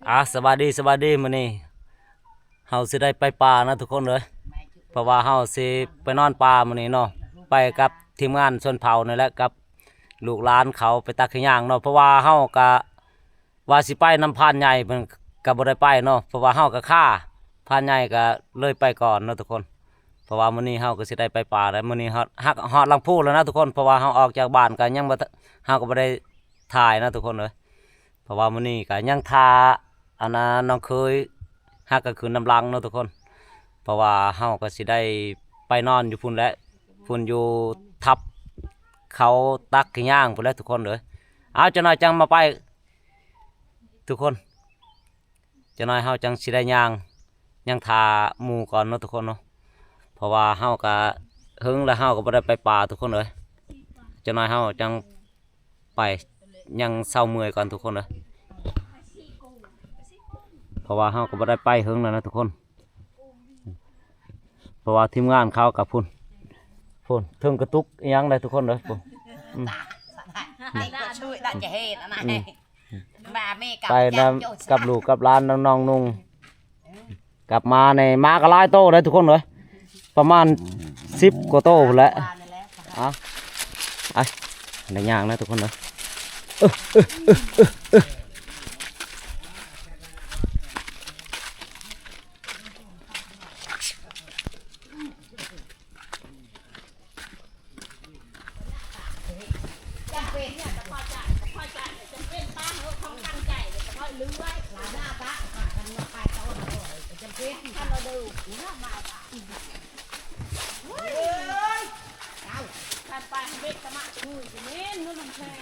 ອາ ສະບາຍດີ ສະບາຍດີ ມື້ນີ້ເຮົາຊິໄດ້ໄປປ່ານະທຸກຄົນເອີຍ ເພາະວ່າເຮົາຊິໄປນອນປ່າມື້ນີ້ເນາະ ໄປກັບທີມງານຊົນເຜົ່ານີ້ແຫຼະ ກັບລູກຫຼານເຂົາໄປຕັດຂີ້ຍາງເນາະ ເພາະວ່າເຮົາກະ ວ່າຊິໄປນຳພານໃຫຍ່ ເພິ່ນກະບໍ່ໄດ້ໄປເນາະ ເພາະວ່າເຮົາກະຄາ ພານໃຫຍ່ກະເລີຍໄປກ່ອນເນາະທຸກຄົນ ເພາະວ່າມື້ນີ້ເຮົາກະຊິໄດ້ໄປປ່າແລ້ວ ມື້ນີ້ຮອດ ຮອດ ຮອດຫຼັງພູແລ້ວນະທຸກຄົນ ເພາະວ່າເຮົາອອກຈາກບ້ານກະຍັງບໍ່ ເຮົາກະບໍ່ໄດ້ຖ່າຍນະທຸກຄົນເອີຍ ເພາະວ່າມື້ນີ້ກະຍັງຖ້າ ອັນນ່າ ນ້ອງເຂີຍຫາກະຂຶ້ນນຳຫຼັງເນາະທຸກຄົນ ເພາະວ່າເຮົາກະຊິໄດ້ໄປນອນຢູ່ພຸ້ນແຫຼະ ພຸ້ນຢູ່ທັບເຂົາຕັດຂີ້ຍາງພຸ້ນແຫຼະທຸກຄົນເອີຍ ເອົາ ຈັກໜ້ອຍຈັ່ງມາໄປ ທຸກຄົນ ຈັກໜ້ອຍເຮົາຈັ່ງຊິໄດ້ຍ່າງ ຍັງຖ້າໝູ່ກ່ອນເນາະທຸກຄົນເນາະ ເພາະວ່າເຮົາກະເຫິງແລ້ວ ເຮົາກະບໍ່ໄດ້ໄປປ່າທຸກຄົນເອີຍ ຈັກໜ້ອຍເຮົາຈັ່ງໄປ ຍັງເຊົາເມື່ອຍກ່ອນທຸກຄົນເອີຍ ເພາະວ່າເຮົາກະບໍ່ໄດ້ໄປເຫິງແລ້ວນະທຸກຄົນ ເພາະວ່າທີມງານເຂົາກະພຸ້ນ ພຸ້ນ ເທິງກະຕຸກອີ່ຫຍັງໄດ໋ທຸກຄົນເດີ ພຸ້ນ ອືມ ໄປນຳກັບລູກກັບຫຼານນ້ອງໆນຸ່ງ ກັບມານີ້ ມາກະຫຼາຍໂຕເດ້ທຸກຄົນເອີຍ ປະມານສິບກວ່າໂຕພຸ້ນແຫຼະ ເອົາ ໄປ ໄດ້ຍ່າງນະທຸກຄົນເອີຍ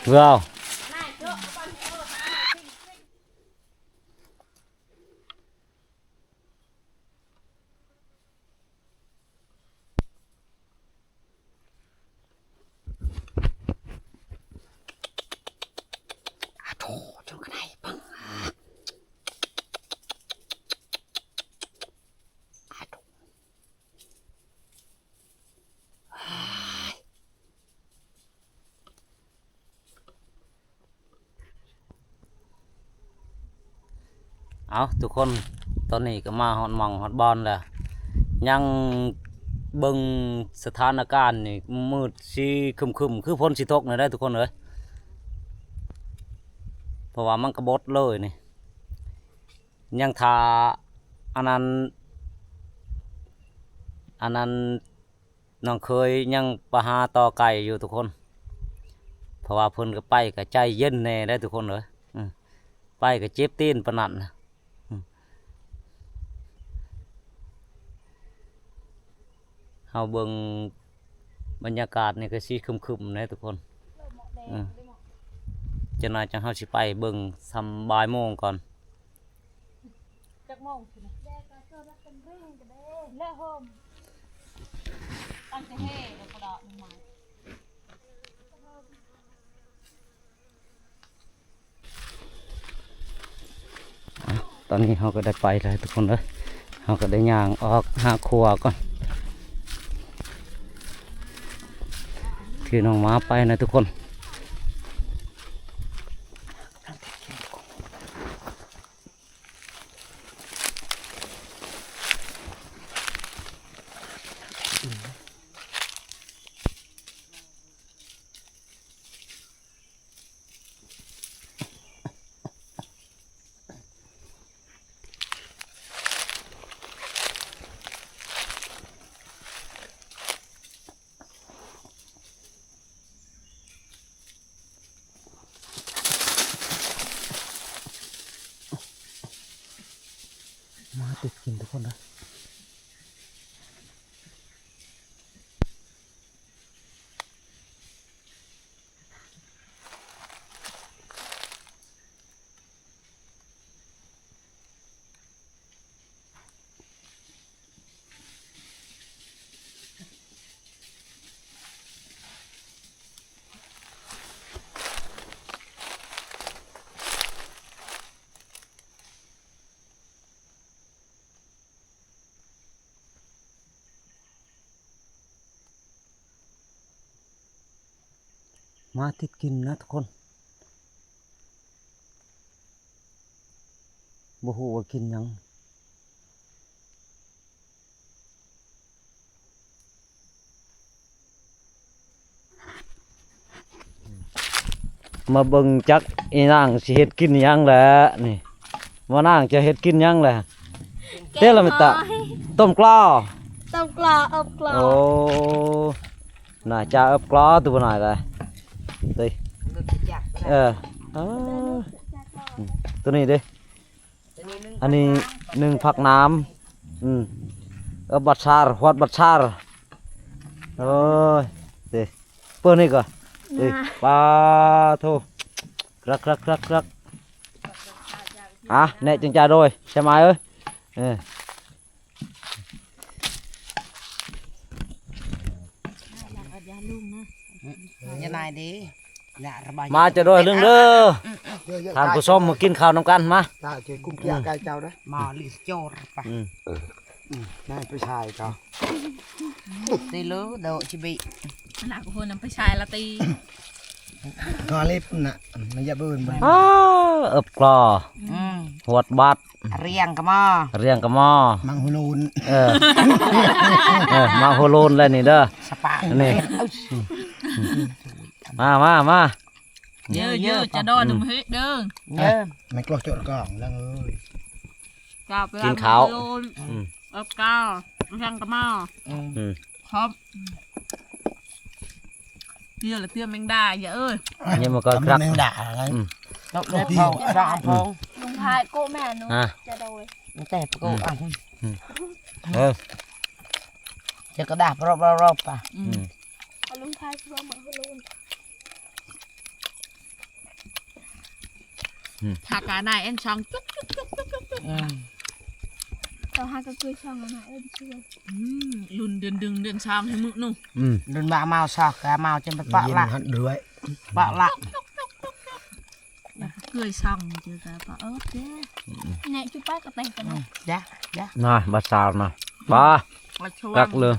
ເອີ. ເອົາ ທຸກຄົນ ຕອນນີ້ກະມາຮອດໝ່ອງຮອດບ່ອນແລ້ວ ຍັງເບິ່ງສະຖານະການນີ້ ມືດຊິຄຶ້ມໆ ຄືຝົນຊິຕົກນີ້ໄດ໋ທຸກຄົນເອີຍ ເພາະວ່າມັນກະບົດເລີຍນີ້ ຍັງຖ້າ ອັນນັ້ນ ອັນນັ້ນ ນ້ອງເຂີຍຍັງໄປຫາຕໍ່ໄກ່ຢູ່ທຸກຄົນ ເພາະວ່າເພິ່ນກະໄປກະໃຈເຢັນແດ່ໄດ໋ທຸກຄົນເອີຍ ອືມ ໄປກະເຈັບຕີນປານນັ້ນນະ ອືມ ເຮົາເບິ່ງບັນຍາກາດນີ້ກະຊິຄຶ້ມໆແດ່ທຸກຄົນ ອືມ ຈັກໜ້ອຍຈັ່ງເຮົາຊິໄປເບິ່ງຊ່ຳບ່າຍໂມງກ່ອນ. ຈັກໂມງຊິນະ? ແລະໂຮມ ຕັ້ງແຕ່ເຮແລ້ວກະດອກໄມ້ ຕອນນີ້ເຮົາກະໄດ້ໄປແລ້ວທຸກຄົນເອີຍ ເຮົາກະໄດ້ຍ່າງອອກຫາຄົວກ່ອນ ຖືນ້ອງໝາໄປນະທຸກຄົນ. ມາຕິດກິນທຸກຄົນເດີ. ມາຕິດກິນນະທຸກຄົນ. ບໍ່ຮູ້ວ່າກິນຫຍັງ. ມາເບິ່ງຈັກອີນາງຊິເຮັດກິນຫຍັງແຫຼະນີ້. ວ່ານາງຈະເຮັດກິນຫຍັງແຫຼະ? ເດ້ລະແມ່ຕາ. ຕົ້ມກລໍ. ຕົ້ມກລໍ ອົບກລໍ. ໂອ້ ໜ້າຈະອົບກລໍ ໂຕບໍ່ໜ້ອຍລະ. ເອີ ໂຕນີ້ເດ້. ອັນນີ້ໜຶ່ງຜັກໜາມ. ອືມ ເອີ ບັດຊາລ ຮວດບັດຊາລ. ໂອ້ຍ ເດ້ ເປີດນີ້ກໍ ເດ້. ປາໂທ ຄັກໆໆໆ. ອ່ະ ແນະຈຶ່ງຈາໂດຍ ໃຊ່ໄໝເອີຍ. ເອີ ຢ່ານາຍເດ້ ຢ່າລະບາຍ ມາຈະດ້ວຍລຶ່ງເດີ. ທ່ານຜູ້ຊົມມາກິນເຂົ້ານຳກັນມາ. ມາລິໂຈຣປະ. ອືມ ນາຍໄປຊາຍເຂົາ ຕິເລີໂດຊິບິ ອັນນັ້ນກໍຄົນນຳໄປຊາຍລະຕິ ກອລິບນະ ມັນຢ່າເບິ່ງ. ອ້າ ເອິບກລໍ. ອືມ ຫວດບັດ ຮຽງກະໝໍ ຮຽງກະໝໍ ມັງຫູລູນ. ເອີ ເອີ ມັງຫູລູນແລ້ວນີ້ເດີ ສະປານີ້. ມາ ມາ ມາ ເຢີໆ ຈະດອນເຮັດເດີ. ເອີ ມັນກລໍຈອດກອງແລ້ວເອີຍ. ກິນເຂົ້າ. ອືມ ເອີບກາ ຮຽງກະໝໍ. ອືມ ອືມ ຄອບ. ເທື່ອລະເທື່ອແມງດາ ຢ່າເອີຍ. ນີ້ມັນກໍຄັກ ແມງດາ. ອືມ ເອົາເຂົ້າສາມໂພງ ລຸງພາຍໂກະແມ່ນ ຈະໂດຍ ແຕ່ປະໂກະ. ເອີ ຈະກະດາບຣອບໆ ປະ. ອືມ ອືມ ລຸງພາຍ ອືມ ຫາການາຍແອນຊ່ອງຈຸກໆ. ອືມ ເຈົ້າຫາກະເຄີຍຊ່ອງນາຍເອີຍ. ອືມ ລຸນເດືອນໜຶ່ງເດືອນສອງໃຫ້ມື້ໜຶ່ງ. ອືມ ລຸນວ່າເມົາຊອກກະເມົາຈົນໄປປະລະ ເຢັນຮອດດ້ວຍ ປະລະ ເຄີຍຊ່ອງເຈີກະປະເອີຍ. ແນະຈຸປາກະແຕກກັນເນາະ. ຢາ ຢາ ນະ ບັດຊາລນະ ປາ ບັດຊາລ ຄັກເລີຍ.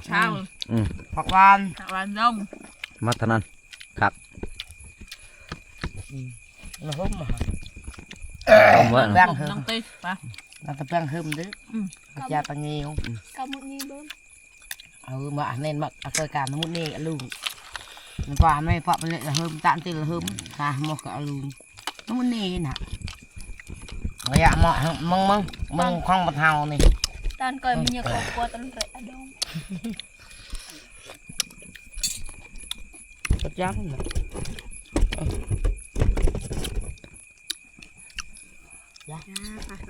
ອືມ ຜັກຫວານ ຜັກຫວານດົງ ມາເທົ່ານັ້ນ ຄັກ. ອືມ ລະຫົມ ຫົມເວີຍ ແປ້ງເຮີມ ລະແປ້ງເຮີມເດີ. ອືມ ຈາຕະງຽວ ກະມຸດນີ້ເບິ່ງ. ເອົາມາອັນນັ້ນມາເອົາໃສ່ການໝົດນີ້ລູກ ມັນວ່າແມ່ເພາະໄປເລີຍລະເຮີມ ຕານຕິລະເຮີມ ຫາໝໍກະອາລູກ ໝົດນີ້ນະ. ລະຍະໝໍ ເບິ່ງ ເບິ່ງ ເບິ່ງຂອງບັດເຮົານີ້ ຕານກ່ອຍມັນຍັງຄອບຄົວຕານແລະອະດົງ. ກະຈັງນະ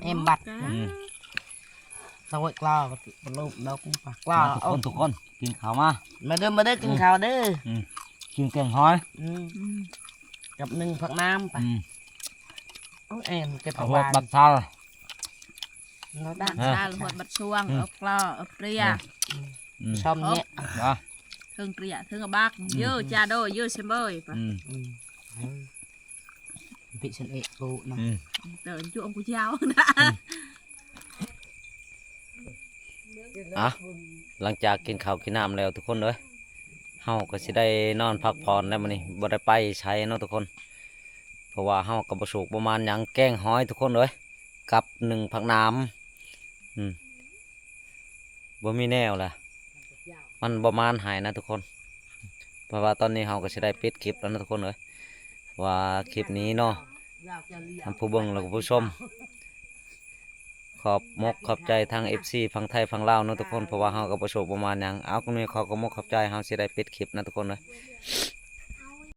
ເອັມບັດ. ອືມ ສະໂວຍກລາວ ປະໂລບດອກປາກລາວ. ມາທຸກຄົນ ທຸກຄົນ ກິນເຂົ້າມາ ມາເດີ ມາເດີ ກິນເຂົ້າເດີ. ອືມ ກິນແກງຫອຍ ອືມ ກັບໜຶ່ງຜັກໜາມ. ອືມ ໂອ້ຍ ແອມ ເກັບຜັກຫວານ ບັດຊາລ ບັດຊາລ ຫວດບັດຊວງ ເອິບກລໍ ເອິບເປຍ ຊອມເນຍ ເທິງເປຍ ເທິງບັກ ເຢີຈາໂດ ເຢີເຊມເບີຍປະ. ອືມ ພິເສດເອໂກນະ ເຕີນຈຸອົງກຸຍາວນະ. ອ່ະ ຫຼັງຈາກກິນເຂົ້າກິນນ້ຳແລ້ວທຸກຄົນເອີຍ ເຮົາກໍຊິໄດ້ນອນພັກຜ່ອນແລ້ວມື້ນີ້ ບໍ່ໄດ້ໄປໃສເນາະທຸກຄົນ ເພາະວ່າເຮົາກໍບໍ່ສຸກບໍ່ໝານຫຍັງ ແກງຫອຍທຸກຄົນເອີຍ ກັບໜຶ່ງຜັກໜາມ. ອືມ ບໍ່ມີແນວລະ ມັນບໍ່ໝານໃຫ້ນະທຸກຄົນ ເພາະວ່າຕອນນີ້ເຮົາກໍຊິໄດ້ປິດຄລິບແລ້ວນະທຸກຄົນເອີຍ ວ່າຄລິບນີ້ເນາະ ທ່ານຜູ້ເບິ່ງ ແລະ ກໍຜູ້ຊົມ ຂອບມົກຂອບໃຈທັງເອັຟຊີຝັ່ງໄທຝັ່ງລາວເນາະທຸກຄົນ ເພາະວ່າເຮົາກໍບໍ່ໂຊກບໍ່ມານຫຍັງ. ເອົາ ກະມີຂໍຂອບມົກຂອບໃຈ ເຮົາຊິໄດ້ປິດຄລິບນະທຸກຄົນເດີ.